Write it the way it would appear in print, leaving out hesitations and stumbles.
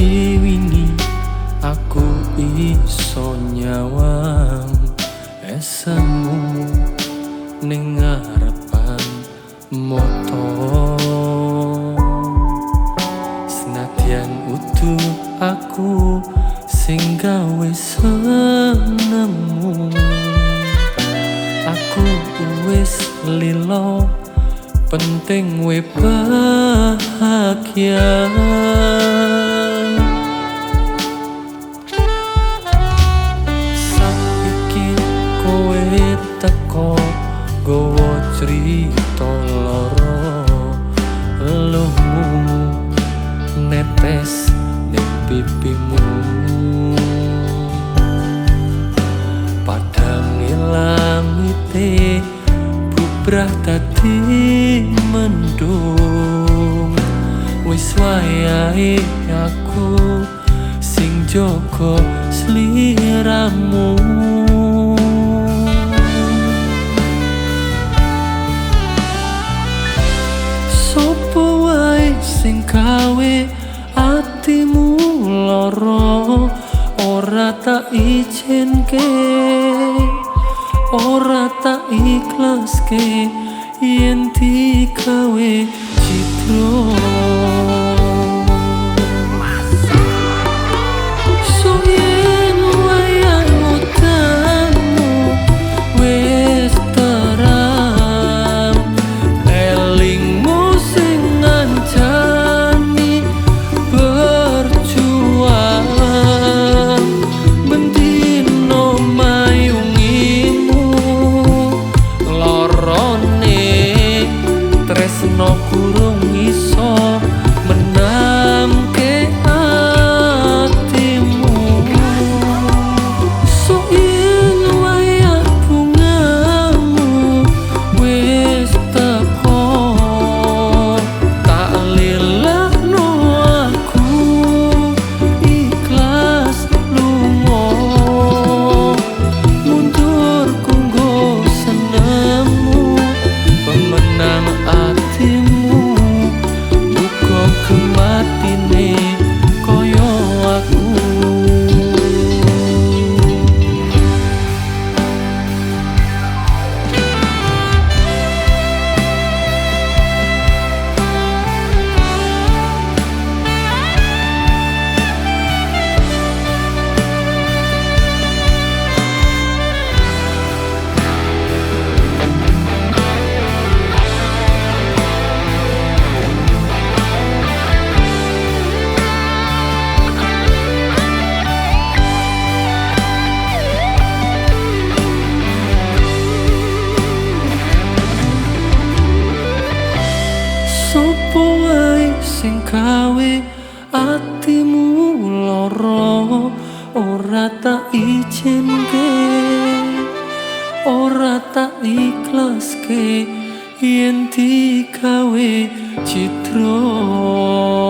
Saiki wingi aku iso nyawang esemu ning ngarepan moto. Senadyan udu aku sing gawe senengmu, aku wis lilo, penting we bahagia. Saiki kowe teko gowo crita lara, eluhmu netes ning pipimu. Padang langite bubrah dadi mendung, wis wayahe aku sing jaga sliramu. Sopo wae sing gawe atimu lara, ora tak izinke, ora tak ikhlaske yen digawe cidra. So yen wayah udanmu wis terang, elingmu sing ngancani berjuang. Bendino mayungimu lorone tresno kurung iso menangke atimu. So yen wayah bungamu wis teko, tak lilakno aku ikhlas lunga. Mundur kunggo senengmu, pemenang atimu, muga kematine kaya aku. Sopo wae sing gawe atimu lara, ora tak izinke, ora tak ikhlaske yen digawe cidra.